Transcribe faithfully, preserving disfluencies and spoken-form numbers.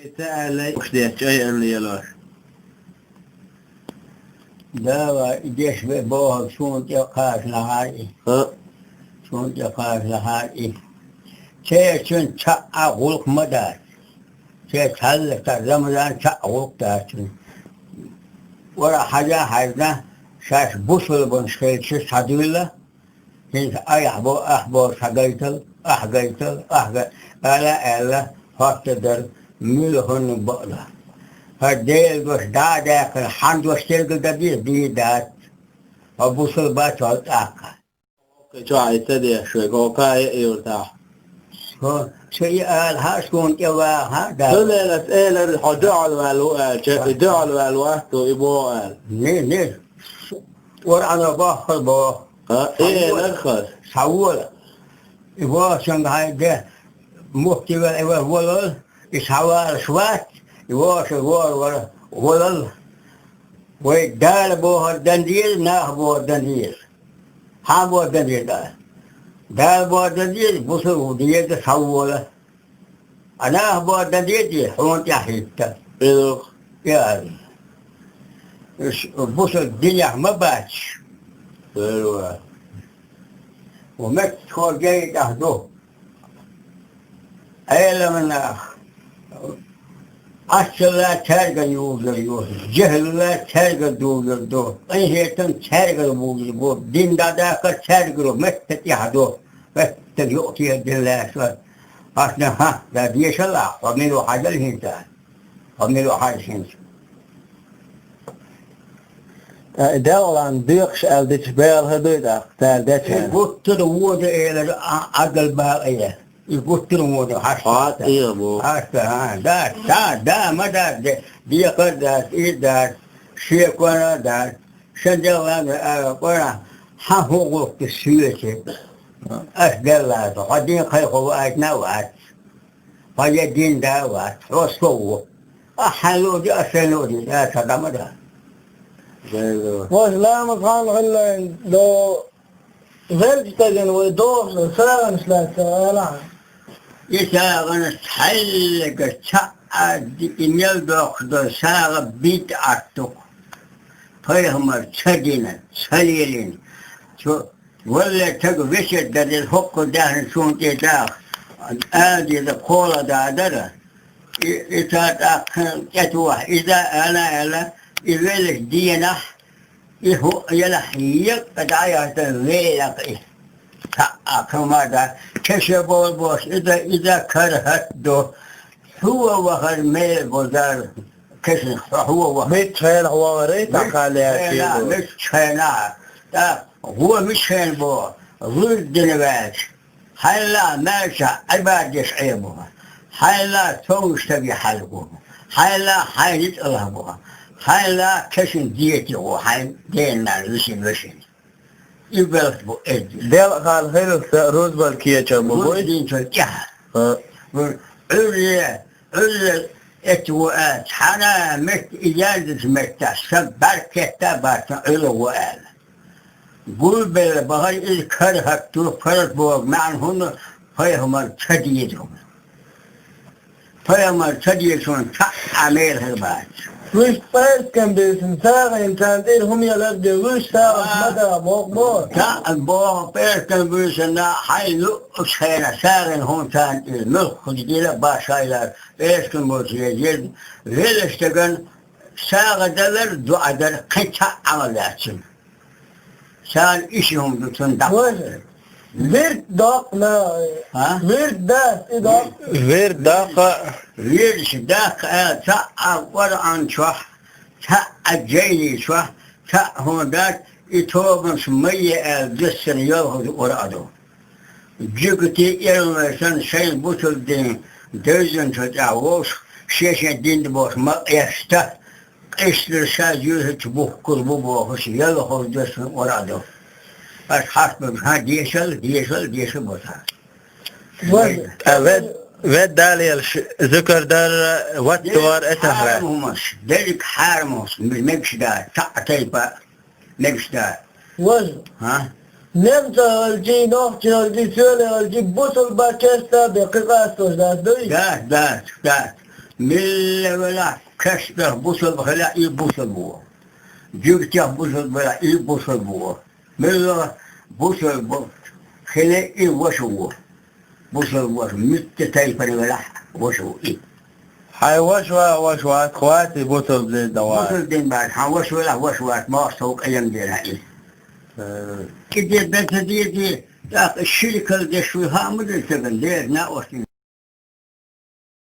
Ца аьлла, уьш деш чӀай аьлла елош. Дала и деш бе бохург суна тӀе кхача нахьар и. ХӀа. Суна тӀе кхача нахьар и. Церачун цхьа а гӀуллакх ма дац. Церачун хьаллакьта Рамазан цхьа а гӀуллакх дац цун. Вара хьажа хьаьжна, шаьш бусалбанаш хилча схьадуьйла, хӀинца айхьа бо, ахьа бо, схьагайтал, ахьа гайтал, ахьа гай-, ала аьлла, хӀотта дара, муьлха хӀуннаг бакъда. ХӀара Делан дош дӀа а даьккхина, хьан дош тергал дан деза, дийр дац. Хьо бусалба ца хьо тӀаккха. Кхы чохь и ца деш вай, хӀокху кхаа а юртахь. ХӀо, ца и ала хьа, суна тӀе ваха хьа, да. Ца лелас элира, хьо дуьхьал ваьлла ву аьлча, и дуьхьал ваьлла вац, и боху аьлла. Не, не, Къуръано боххур боху. А, и элира хаза. Схьавола. И вохучуьнга хьайн де, мухти вара, и вара волал, и схьавалаш вац, и вохуш вора вара волал. Вай Дала бохург дан деза, наха бохург дан деза. Хьан бохург дан деза Дала? Дала бохург дан деза, бусалба деза, схьавола. А наха бохург дан деза, хьуна тӀаьхьахӀитта. Эх. Я. Ш-, бусалба динехь ма бац. Ва меттахо гайта ду. Ӏеламнах Ӏассалла цаьрга югар ю, жехӀалла цаьрга дугар ду, къинхетам цаьрга бугар бу, дин дӀадаккхар цаьрга ду, метта тӀехь ду, метта юкъ тӀера дин лаьцна. Ас нах, да дешал ахь, хьо мила ву хьажал хӀинца, хьо мила ву хьажа хӀинца. ТӀаккха и делгӀан доькъуш аьлла дича бала хӀун дуй тӀаккха, цара дечара? И гуттар а вода элира, а, Ӏадал бала а е. И гуттар а вода, хьашт. Хьа, тӀера бу. Хьашт, хьа, дац, да, да, ма дац, де-, декхар а дац, и дац, шекон а дац, шен делгӀан а, а, къора, хьан хӀун гӀуллакх ду соьца? Ас делла, хьо дин кхайкхо ваийтина а вац. Хьо я дин да а вац, хьо со ву. Ахьа хьайн луъу де, ас сайна луъу де, аса дӀа ма дац. Вай ламаз хьалха хилла до, велча стагана вай дохуш сагӀанаш лаьцна ала хьан. И сагӀанаш хьаьллага цхьаъ а ди-, и мел доккхуш долу сагӀа бидӀат ду-кх. Пайхамар ца дина, ца лелийна. Цо Валле, тага весет дан деза, хӀокху даьхна суна тӀе даха, ала деза, кхола да дара. И, и ца тӀаккха кхин кӀетвохьа, иза ала аьлла, и веллачу денахь, и хӀу-, елахь еккъа дӀаяхьа велакх и. Цхьаъ а кхин ма дац, кеше бовла бохуш, иза, иза карахӀат ду. Хьо вахар мел бу дар, кешнах хьо, хьо вахар. Мичча хенахь вахарий, тӀаккха лаьцна? Мичча хенахь, мичча хенахь. ТӀаккха гӀо мича хенахь бу, вирд дина ваьлча. Хьайна маьрша Ӏибадат деш Ӏе бу. Хьайна совнаш стаге хьаьлла бу. Хьайна хьайн ницкъалахь бу. Хьайна кешнан дете гӀо, хьайн дена-нанна, вешин-вешин. И белхь бу эзди. Делкъал хилла сан рузбан кечам бу буй? Рузбан кечам тӀехь. ХӀа. Ӏуьлле, Ӏуьлле эцна ву аьлла, цхьана а метта и яздачу меттехь сан бӀаьрг кхетта а бац сан Ӏуьллу ву аьлла. Гулбелла бахара иза карахӀат ду, карахӀат боху маьӀна хӀунда пайхамар ца деза хӀума. Пайхамар ца дезачунна цхьаъ а мела хир бац. Вуьшта пӀераскан буьйсанна сагӀина царна тӀера хӀума ялар а де, вуьшта сагӀина ма даха, боху боху. ТаӀа боху, пӀераскан буьйсанна хьайн луъучу хенахь сагӀина хӀума царна тӀера, муьлхха хӀума дила а башхаллар, пӀераскан буьйсанна еза, веллачу стагана сагӀа далар а, дуӀа дар а кхин цхьаъ Ӏамал яц цуьнан. Царна и ши хӀума ду цунна даккха. Вай, вирд даккха, а? Вирд дац, и даккха. Вирд даккха. Вирдаш даккха аьлла, цхьаъ а Къуръан чохь, цхьаъ а жайни чохь, цхьаъ хӀума дац, и тобанаш ма е аьлла, дийцина йолхаза Къуръан ду. Жуьгти, эрмалой санна шайна бусалба дин девзинчул тӀаьхьа вовшах, шен-шен дин ду бохуш ма къеста, къийсалуш ша юьхьича бухкур бу бохуш, йолхаза дешна Къуръан ду. Аш хьастам, хьан дешал, дешал, дешал бу цара. Вай. Ткъа вед, вед далелаш зуькар дар, ваттор, этахьра. Хьарамаш, дерриг хьарамаш, мегаш дар, цхьаъ тайпа мегаш дар. Вай. ХӀа? Немца хилчий, нохчи хилчий, соьле хилчий, бусалба, керста бен кхин къастош дац дуй? Дац, дац, дац. Милла велахь кашнах бусалба хила и бусалба ву. Жуьгтех бусалба велахь и бусалба ву. Милла бусалба хила и ваша ву. Бусалба ваша, митта тайпана велахь ваша ву и. Хьайн ваша ва-, ваша вац, хватит бусалба дин тӀа вац. Бусалба дин бац, хьан ваша велахь ваша вац, мах сов къелем дена и. Э. КӀиде бен ца дезе, тӀаккха ширкал деш вуй хаа ма деза циган, дера на оцу